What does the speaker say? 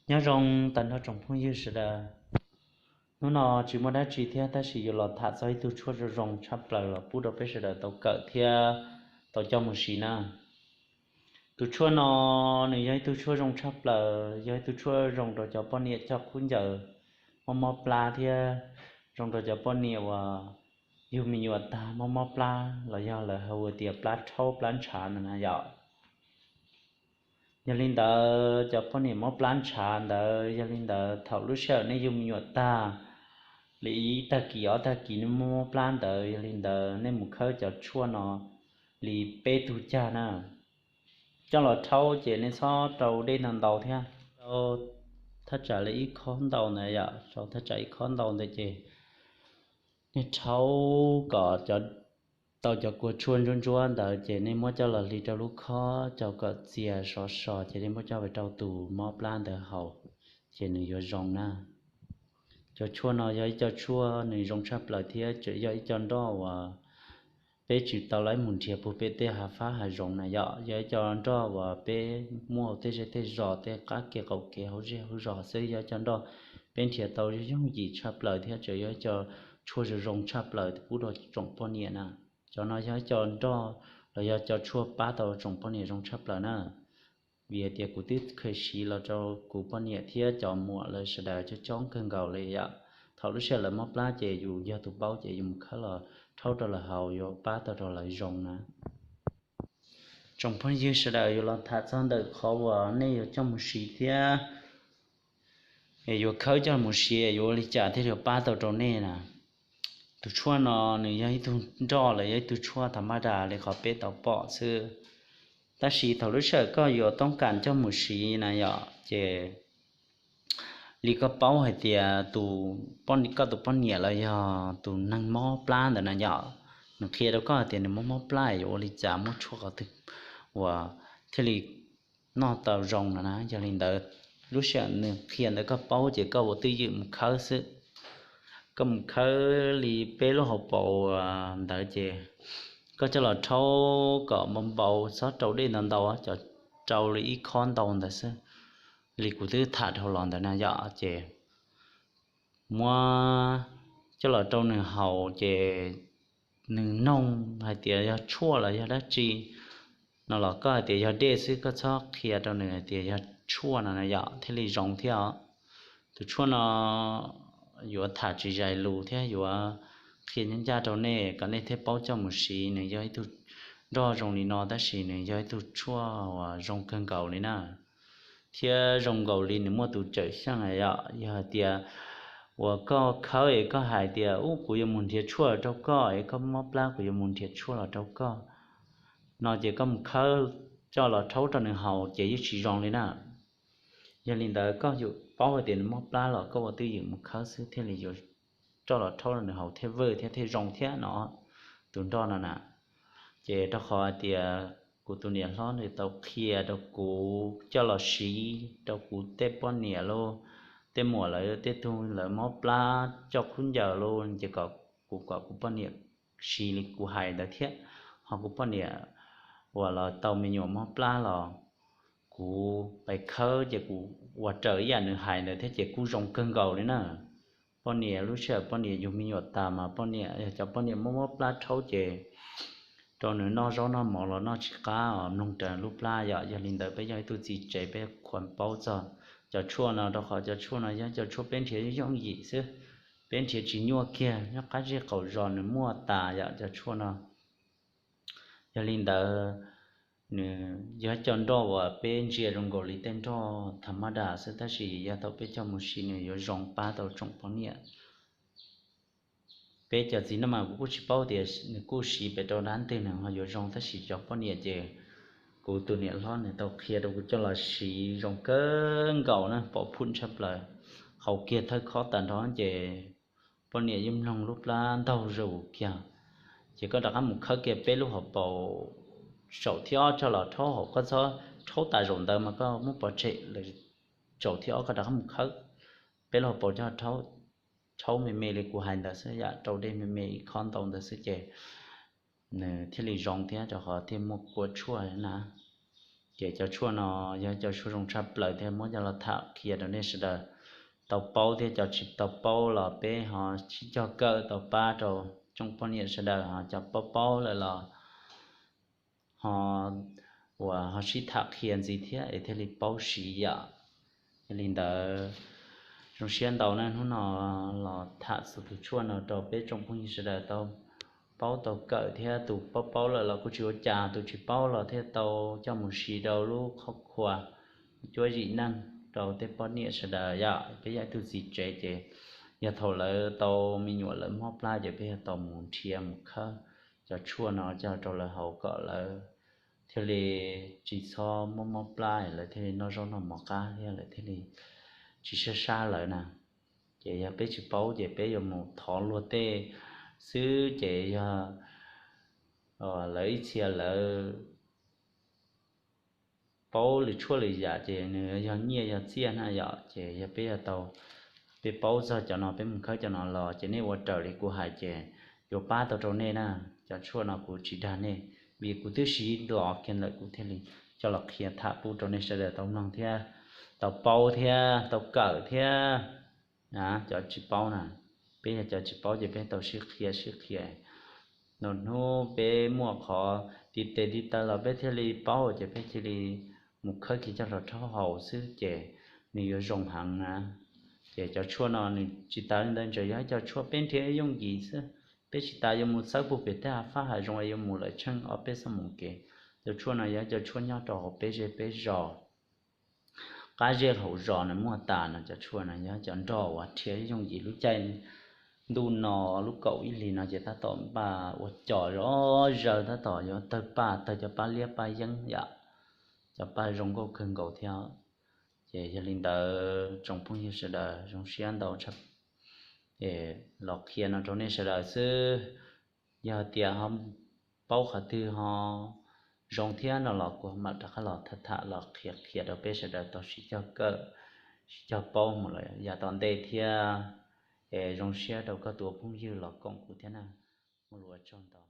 Nyob zoo tag nrho tsoom phooj ywg sawv daws. Hnub no tsis muaj dab tsi thiab tab sis yuav los tham txog ib tug tshuaj zoo zoo tshaj plaws los pub rau peb sawv daws tau kawm thiab tau coj mus siv na. Tus tshuaj no nws yog ib tug tshuaj zoo tshaj plaws, yog ib tug tshuaj zoo rau cov poj niam coj khaub ncaws mob mob plab thiab zoo rau cov poj niam uas yug me nyuam tag mob mob plab los yog lawv hu tias plab rhaub plab ntshav ntawd na yom. Yog li ntawd cov poj niam mob plab ntshav ntawd, yog li ntawd thaum lub sij hawm nej yug me nyuam tag li ib tag kis ob tag kis nej mob mob plab ntawd, yog li ntawd nej mus khawb cov tshuaj no li peb tug cag na. Coj los rhaub ces nej txhob rau dej ntau ntau thiab, rau thaj tsam li ib khob ntau ntawd yom, rau thaj tsam ib khob ntau ntawd ces nej rhaub kom tau cov kua tshuaj ntsuab ntsuab ntawd ces nej muab coj los hliv rau lub khob, coj kom txias sov so ces nej muab coj rau tus mob plab ntawd haus, ces nws yuav zoo na. Cov tshuaj no yog ib co tshuaj nws zoo tshaj plaws thiab tseem yog ib co nroj uas peb tsis tau lawv mus nrhiav puag pem tej hav fab hav zoov na yom, yog ib co nroj uas peb muaj tej zej tej zos tej qab kev qaum kev hauv zej hauv zos xwb, yog ib co nroj peb nrhiav tau yooj yim tshaj plaws thiab tseem yog ib co tshuaj zoo zoo tshaj plaws pub rau tsoom poj niam na. Cov no yog ib co nroj los yog cov tshuaj pab tau tsoom poj niam zoo tshaj plaws na. Vim hais tias kuv twb kheev siv los rau kuv poj niam thiab cov muam lawv sawv daws coob coob kawg nkaus li yom. Thaum lub sij hawm lawv mob plab ces yus yog tus paub ces yus mus khawb los rhaub rau lawv haus yuav pab tau rau lawv zoo na. Tsoom phooj ywg sawv daws yuav los tham txog ntawm qhov uas nej yuav coj mus siv thiab yuav khawb coj mus siv yuav ua li cas thiaj yuav pab tau rau nej na. Tus tshuaj no nws yog ib tug nroj los yog ib tug tshuaj tha maj das li qhov peb tau pom xwb. Tab sis thaum lub sij hawm koj yuav toob kas coj mus siv na yom, ces li koj paub hais tias tus, koj tus poj niam los yog tus neeg mob plab ntawd na yom, nws qhia rau koj hais tias nws mob mob plab yuav ua li cas, muab tshuaj qhov twg uas thiaj li noj tau zoo no na. Yog li ntawd, lub sij hawm nws qhia ntawd koj paub ces koj ua twj ywm mus khawb xwb. Koj mus khawb li peb lub hauv paus ntawd ces koj coj los rhaub kom npau npau, txhob rau dej ntau ntau, cov rau li ib khob ntau ntawd xwb, li kuv twb tham dhau los ntawd na yom. Ces muab coj los rau nws haus ces nws noog hais tias yog tshuaj los yog dab tsi no los koj hais tias yog dej xwb, koj txhob qhia rau nws hais tias yog tshuaj no na yom, thiaj li zoo thiab os. Tus tshuaj no yuav tham tsis zais lus thiab yuav qhia ncaj ncaj rau nej kom nej thiaj paub coj mus siv. Nws yog ib tug nroj zoo li no tab sis nws yog ib tug tshuaj uas zoo kawg nkaus li na, thiab zoo nkaus li nws muaj tus cawm seej na yom. Yog hais tias uas koj khawb es koj hais tias ub kuv yuav mus nrhiav tshuaj los rau koj, es koj mob plab kuv yuav mus nrhiav tshuaj los rau koj no ces koj mus khawb coj los rhaub rau nws haus ces yeej tsis zoo li na. Yog li ntawd koj yuav paub hais tias nws mob plab los koj ua twj ywm mus khawb xwb thiaj li yuav coj los rhaub rau nws haus thiaj vwj thiab thiaj zoo thiab no, tus nroj no na. Ces rau qhov hais tias kuv tus niam hlob nws tau qhia rau kuv coj los siv rau kuv tej poj niam lauj, tej muam lawv tej tug lawv mob plab coj khaub ncaws lauj, ces kom kuv kom kuv poj niam siv li kuv hais ntawd thiab. Ho kuv poj niam uas los tau me nyuam mob plab los kuv pais khawb ces kuv ua raws ib yam nws hais ntawd thiab ces kuj zoo kawg nkaus li na. Poj niam lub sij hawm poj niam yug me nyuam tas mas poj niam yog cov poj niam mob mob plab rhaub ces rau nws noj zaub noj mov los noj tsis qab os, mloog raws lub plab yom. Yog li ntawd peb yog ib tug txiv tsev peb khuas paub txog cov tshuaj no rau qhov cov tshuaj no yog cov tshuaj peb nrhiav yooj yim xwb, peb nrhiav tsis nyuaj kiag, nyob qab zej qaum zos nws muaj tas yom cov tshuaj no. Yog li ntawd nws yog cov nroj uas peb ntsia zoo nkaus li tej nroj tha maj das xwb tab sis yog thaum peb coj mus siv nws yuav zoo pab tau tsoom poj niam. Peb cov txiv neej mas kuv kuj tsis paub tias nws kuj siv pem rau dab nteg nws ho yuav zoo tab sis cov poj niam ces kuv tus niam hlob nws tau qhia rau kuv coj los siv zoo kawg nkaus na, pom phum tshaj plaws, haus kiag thawj khob tag nrho ces poj niam yeej mloog lub plab ntaug zus kiag. Ces koj rov qab mus khawb kiag peb lub hauv paus saum thib ob coj los rhaub haus, koj txhob rhaub tas zaum ntawd mas koj muab pov tseg lawm, saum thib ob koj rov qab mus khawb peb lub hauv paus coj rhaub, rhaub me me li kuv hais ntawd xwb yom, rau dej me me ib khob ntau ntawd xwb ces nws thiaj li zoo thiab rau qhov thiaj muaj kua tshuaj na. Ces cov tshuaj no yog cov tshuaj zoo tshaj plaws thiab muab coj los tham qhia rau nej sawv daws tau paub thiab cov tsis tau paub los peb ho sib cog kawm tau pab rau tsoom poj niam sawv daws ho cov paub paub lawm los ho uas ho sib tham qhia ntxiv thiab es thiaj li paub siv yom. Yog li ntawd, zoo siab ntau na hnub no los tham txog tus tshuaj no rau peb tsoom phooj ywg sawv daws tau paub tau kawm thiab tus paub paub lawm los kuj tsis ua cas, tus tsis paub los thiaj tau coj mus siv rau lub qhov khuas cuab yim neej rau tej poj niam sawv daws yom. Peb yog ib tug txiv tsev ces yog thaum lawv tau me nyuam lawv mob plab ces peb yog tau mus nrhiav mus khawb cov tshuaj no coj rau lawv haus kom lawv thiaj li tsis txhob mob mob plab, lawv thiaj li noj zaub noj mov qab thiab lawv thiaj li tsis sab sab lawv na. Ces yog peb tsis paub ces peb yuav mus thov luag tej xwb ces yog lawv ib txhia lawv paub lwm tshuaj lwm yam ces nws yog nyiaj yog txiaj na yom. Ces yog peb yog tau, peb paub txog cov no peb mus khawb cov no los ces nej ua raws li kuv hais ces yuav pab tau rau nej na. Cov tshuaj no kuv tsis dag nej, vim kuv twb siv los kiag ntawm kuv thiaj li coj los qhia tham pub rau nej sawv daws tau mloog thiab tau paub thiab tau kawm thiab. Cov tsis paub na, peb yog cov tsis paub ces peb tau sib qhia sib qhia. Ntu hnub peb muaj qhov tiv tes tiv taw los peb thiaj li paub ces peb thiaj li mus khawb kiag coj los rhaub haus xwb ces nws yuav zoo heev na. Ces cov tshuaj no nws tsis tas li ntawd, ntawd yog ib co tshuaj peb nrhiav yooj yim xwb, peb tsis tas yuav mus txawb puag pem tej hav fab hav zoov es yuav mus lawm tsheej ob peb xuab moos kev. Cov tshuaj no yog ib co tshuaj nyob rau hauv peb zej peb zos, qab zej hauv zos no muaj tas no. Cov tshuaj no yog cov nrog uas nrhiav yooj yim lub caij ntuj no, lub kaum ib hlis no ces tab tom npaj ua cos zom zaws, tab tom yuav tawg paj tawg cov paj liab paj yeeb yom, cov paj zoo nkauj kawg nkaus thiab. Ces yog li ntawd tsoom phooj ywg sawv daws, zoo siab ntau tshaj, es los qhia no rau nej sawv daws xwb. Yog tias ho paub qhov twg ho zoo thiab no los kuv mam rov qab los tham tham los qhia qhia rau peb sawv daws tau sib cog kawm, sib cog paub mus lawm yav tom ntej thiab. Es zoo siab rau koj tus ua phooj ywg los koom kuv thiab na. Muaj lus ua tsaug ntau.